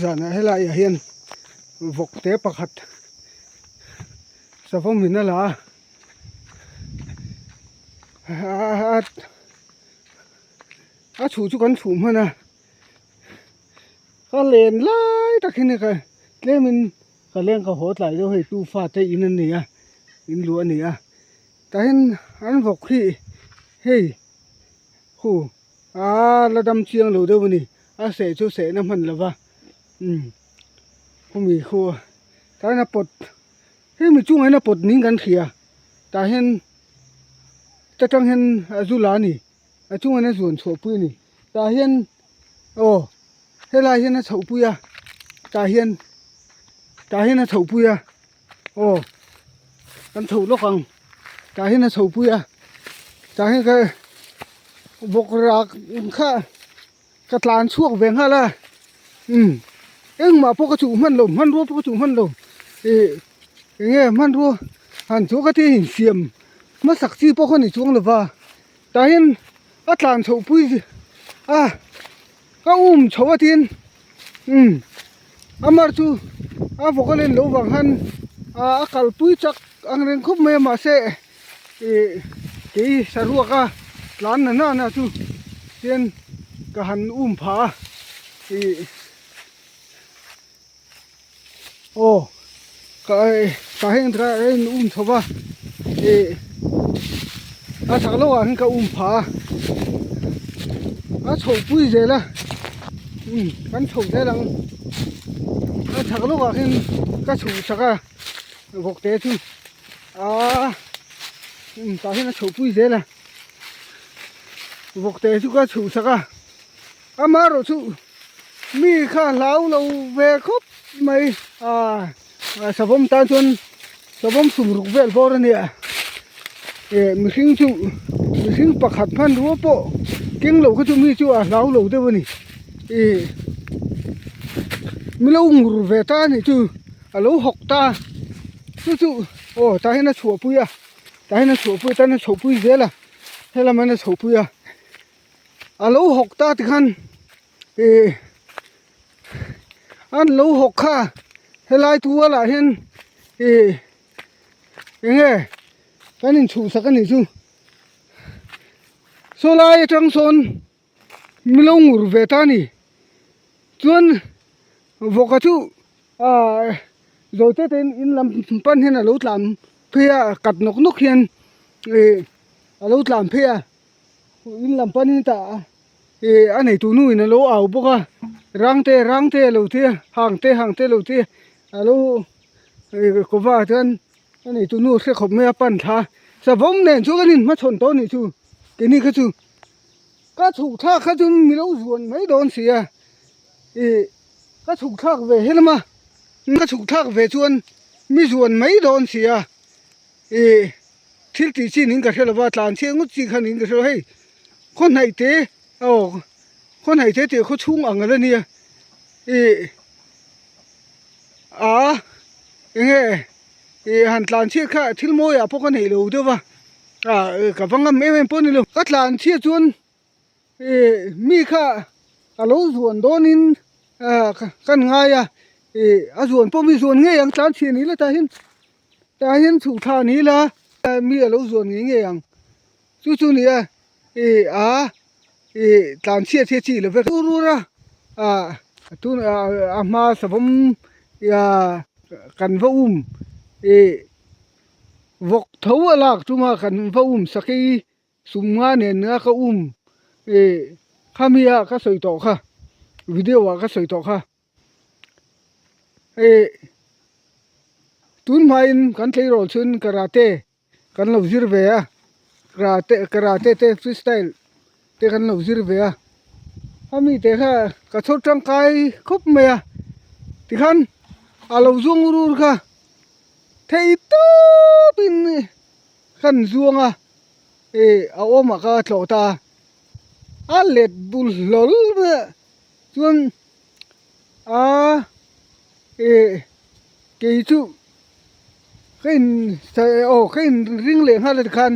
zanah helaiah hian vawk te pakhat savawm in a la a a chhuh chu kan chhuh hman a ka len lai tak hi ka tlemin ka leng ka haw tlai deuh hei tu fate in an nei a in luh a ni a tah hian an vawk hi hei hu Aaa la dam chiang lo deuh a ni a seh chu sehna hman lo va umm khumi khu tah hian a pawt hemi chungah hian a pawt ning kan hria tah hian ta tang hian a zu la a ni a chungah hian a zuan chhuah pui a ni tah hian aw helai hian a chhoh pui a tah hian tah hian a chhoh pui a. Aw kan chho lawk ang tah hian a chho pui a tah hian ka vawk rak kha ka tlan chhuak ve nghal a umm engmah pawh ka chuh hman lo hmanrua pawh ka chuh hman lo ih eng nge hmanrua han chu ka ti insiam hmasak chi pawh kha ni chuang lo va tah hian a tlan chhoh pui a. Ka um chho a tin umm amar chu a vawk a len loh vang khan a kalpui chak ang reng khawp mai a mahse ih kei saruak a tlan na na na chu hian ka han um phah a ih Aw ka ka heng te kha in um chho va ih a chak loh ah hian ka um phah a a chho pui zel a umm kan chho zel ang a chak loh ah hian ka chhuh sak a vawk te chu aaa umm tah hian a chho pui zel a vawk te chu ka chhuh sak a amaherawhchu. Mi kha hlau lo ve khawp mai a savawm tan chuan savawm sum ruk vel bawr a nia eh mihring chu mihring pakhat hmanrua pawh keng lo kha chu mi chu a hlau lo deuh a ni ih mi lo ngur ve ta a nih chu a lo hawk ta chu chu aw tah hian a chhuahpui a tah hian a chhuahpui tan a chhohpui zel a helam hian a chhohpui a. A lo hawk ta tikhan ih an lo hawk kha helai tual ah hian ih eng nge kan inchhuhsak a nih chu saw lai atang sawn mi lo ngur ve ta a ni chuan vawka chu ah zawi te te in in lam pan hian a lo tlan phei a kat nawk nawk hian ih a lo tlan phei a. In lam panin tah ih a neitu nu in a lo au bawk a rang te rang te a lo ti a hang te hang te a lo ti a a lo ih kawva chuan a neitu nu a hre khawp mai a pan thla a savawm nen chu kan inhmachhawn tawh a nih chu keini kha chu ka chhuk thlak kha chu mi lo zuan mai dawn si a ih ka chhuk thlak ve he lama ka chhuk thlak ve chuan mi zuan mai dawn si a ih. Thil tih chin in ka hre lova tlan chhiat ngawt chi khan in ka hre lo hei khaw hnaih te aw khaw hnaih te tih khaw chhung ang ala nia ih ah eng nge ih han tlan chhiat kha thil mawi ah pawh ka neih lo deuh va ah ka va ngam em em pawh a ni lo ka tlan chhiat chuan ih mi kha a lo zuan dawn in ah kan ngai a ih a zuan pawh mi zuan ngei ang tlan chhiat ni la tah hian. Tah hian chhuk thla ni ila mi a lo zuan ngei ngei ang chu chu nia ih a ih tlan chhiat hi a chi lo vek rur rur a ah tun ah a hma savawm ah kan va um ih vawk tho a lak chunga kan va um sakei sum nga nen nga ka um ih khami ah ka sawi tawh kha video ah ka sawi tawh kha. Hei tun hmain kan tleirawl chhun karate kan lo zir ve a karate karate te free style te kan lo zir ve a a mi te kha ka chhawr tangkai khawp mai a tikhan a lo zuang ur ur kha thei tawpin kan zuang a ih a awmah ka tlawh ta a a let bul hlawl mai a chuan. A ih kei chu ka in aw ka in ring leh nghal a tikhan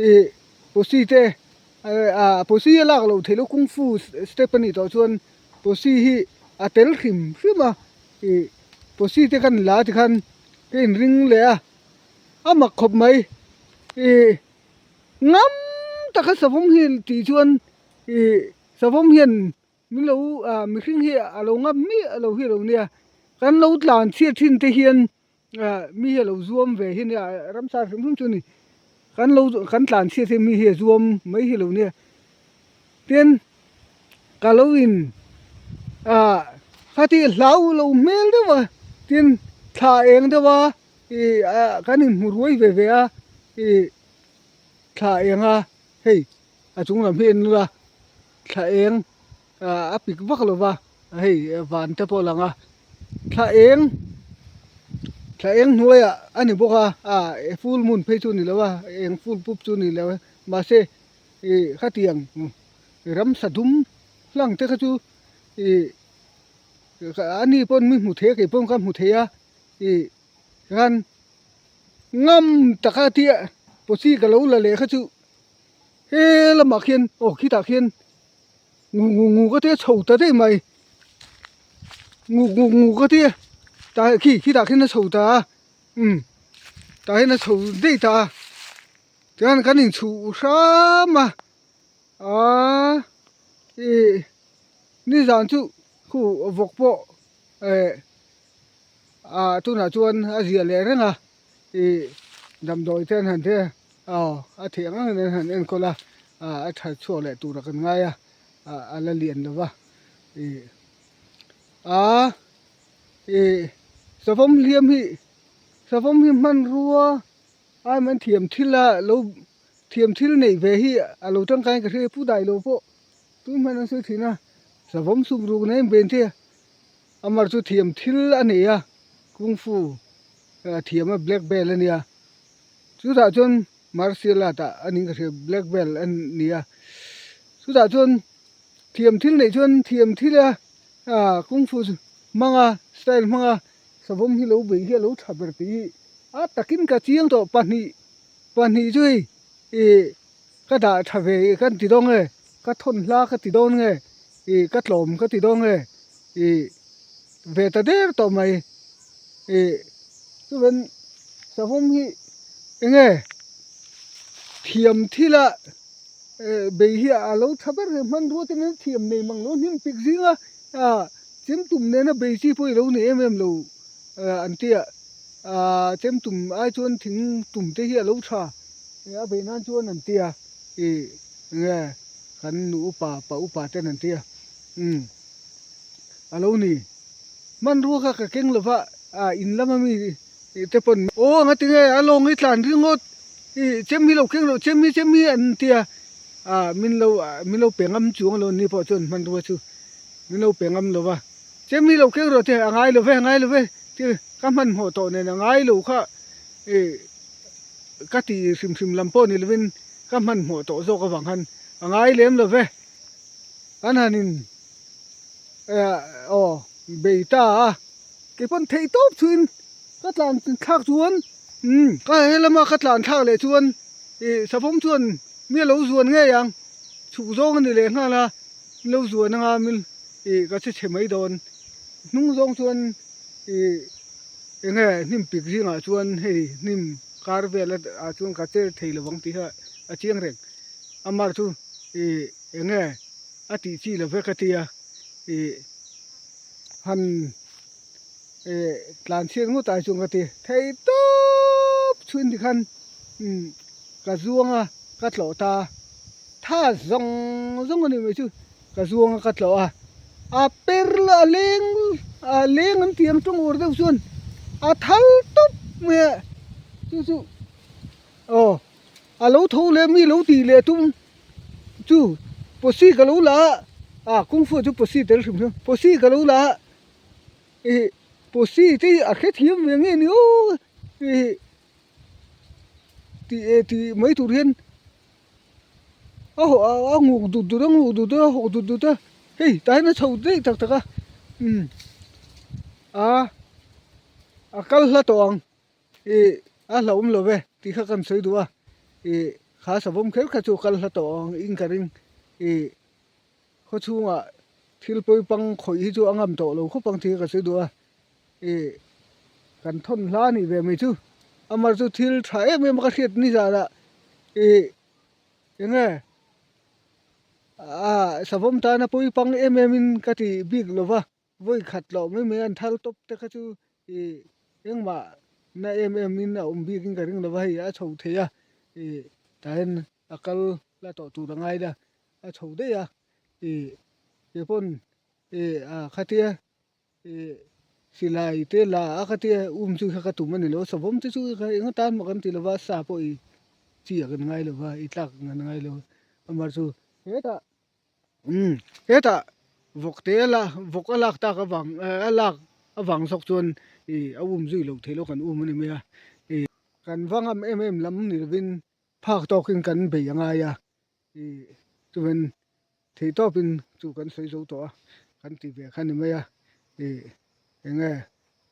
ih posi te ah posi a lak loh theih loh kungfu step a nih tawh chuan posi hi. a tel hrim hrim a ih posi te kan la tikhan ka inring leh a a mak khawp mai ih ngam taka savawm hi tih chuan ih savawm hian min lo ah mihring hi a lo ngam miah lo hi a lo nia kan lo tlan chhiat thin te hian ah mi hi a lo zuam ve hi nia ramsa hrim hrim chu a ni kan lo kan tlan chhiat hi mi hi a zuam mai hi a lo nia tin ka lo in ah khati hlau lo hmel deuh a tin thla eng deuh a ih ah kan inhmu ruai ve ve a ih thla eng a hei a chung lam hi a en ula thla eng ah a pik vak lo va hei van te pawh a lang a thla eng thla eng hnuaiah a ni bawk a ah full moon phei chu a ni lo a eng full pup chu a ni lo a mahse ih khatiang ramsa dum hlang te kha chu ih ani pawn mi hmu thei a kei pawn ka hmu thei a ih khan ngam taka tia pawsi ka lo la leh kha chu he lamah khian aw khitah khian ngu ngu ngu ka tia chho ta daih mai ngu ngu ngu ka tia tah khi khitah khian a chho ta a umm tah hian a chho daih ta a chuan kan inchhuh hram a aaa ih nizan chu khu vawk pawh eh ah tunah chuan a ziah leh reng a ih damdawi te an han ti a aw a theih ang angin an han enkawl a ah a tha chhuak leh turah kan ngai a ah a la lian lo va ih ah ih savawm hliam hi savawm hi hmanrua ai man thiam thil a lo thiam thil neih ve hi a lo tangkai ka hria pu dai lo pawh tun hman an sawi thin a savawm suk ruk nei an ben thei a. Amar chu thiam thil a nei a, kung fu a thiam a black belt a nia, chutah chuan martial art ah a ning ka hria black belt a ni a, chutah chuan thiam thil neih chuan thiam thil a ah kung fu hmang a style hmang a savawm hi lo bei hi a lo tha ber tih hi a takin ka chiang tawh pahnih pahnih chu hei ih ka dah tha ve ka ti dawn nge ka thawn hla ka ti dawn nge ih ka tlawm ka ti dawn nge ih ve ta der tawh mai ih chuan savawm hi eng nge thiam thil a eh bei hi a lo tha ber hle hmanrua te nen thiam nei mang lo hnim pik zing a ah chem tum nena bei chi pawh i lo nei em em lo an tia ah chem tum ai chuan thing tum te hi a lo tha. A beih nan chuan an ti a, ih nge kan nu upa pa upa ten an ti a, umm a lo ni. Hmanrua kha ka keng lova ah in lama mi te pawn aw anga tinge a lawng hi tlan ringawt ih chem hi lo keng loh chem hi chem hi an ti a, ah min lo min lo pe ngam chuang lo ni pawh chuan hmanrua chu min lo pe ngam lova chem hi lo keng rawh te a ngai lo ve a ngai lo ve ti ka hmanhmawh tawh nen a ngai lo kha ih. Ka ti hrim hrim lam pawh ni lovin ka hmanhmawh tawh zawk avang khan a ngai lem lo ve. Kan han in aw bei ta a, kei pawn theih tawp chuin ka tlan thlak chuan umm ka helama ka tlan thlak leh chuan ih savawm chuan mi a lo zuan ngei ang, chhuk zawng a ni leh nghal a, min lo zuan anga min ih ka che chhe mai dawn. Hnung zawng chuan ih. Enge hnim pik zingah chuan hei hnim kar vel ah chuan ka che thei lo ang tih kha a chiang reng. Amar chu ih enge a tih chi lo vek a tia ih han ih tlan chhiat ngawt ai chuan ka ti thei tawp chhun ti khan umm ka zuang a ka tlawh ta tha zawng zawng a ni mai chu. Ka zuang a ka tlawh a, a per a leng a leng an tih ang tawng ur deuh chuan a thal tawp mai a, chu chu aw a lo tho leh mi lo tih leh tum chu pawsi ka lo la a, ah kung fu chu pawsi tel hrim hrim pawsi ka lo la a ih pawsi te hi a hrethiam ve nge ni aw ih tih eh tih mai tur hian. A haw a a nguk dut dut a nguk dut dut a hawk dut dut a hei tah hian a chho daih tak tak a umm a a kal hla tawh ang ih a hlauhawm lo ve tih kha kan sawi duh a ih kha savawm kher kha chu a kal hla tawh ang in ka ring ih khaw chhungah. Thil pawipang khawih hi chu a ngam tawh lo khawp ang tih hi ka sawi duh a, ih kan thawn hla a nih ve mai chu. Amah chu thil tha em em a ka hriat ni zanah ih eng nge ah savawm tana pawipang em em in ka ti bik lo va. Vawi khat loh mai mai an thal tawp te kha chu ih engmah na em em in a awm bik in ka ring lo va, hei a chho thei a ih tah hian a kal la tawh tur a ngai la a chho daih a ih kei pawn ih a khatia ih silai te la a khatia um chu kha ka tum a ni lo savawm te chu eng atan mah kan ti lo va sa pawh ih chi ah kan ngai lo va ih tlak kan ngai lo amah chu hetah. Umm hetah vawk te a la vawk a lak tak avang eh a lak avang zawk chuan ih a um zui loh theih loh kan um a ni mai a ih kan va ngam em em lam ni lovin phak tawkin kan bei a ngai a ih chuan theih tawpin chu kan sawi zo tawh a kan ti ve kha a ni mai a ih eng nge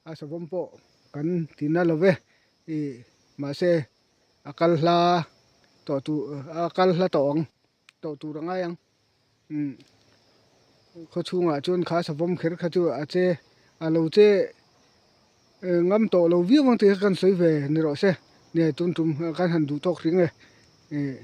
a savawm pawh kan ti na lo ve ih mahse a kal hla tawh tur a kal hla tawh ang. Tawh tur a ngai ang. Umm khaw chhungah chuan kha savawm kher kha chu a che a lo che ngam tawh lo viau ang tih kha kan sawi ve ni rawh se. Nia tun tum kan han duh tawk hring e. Ih.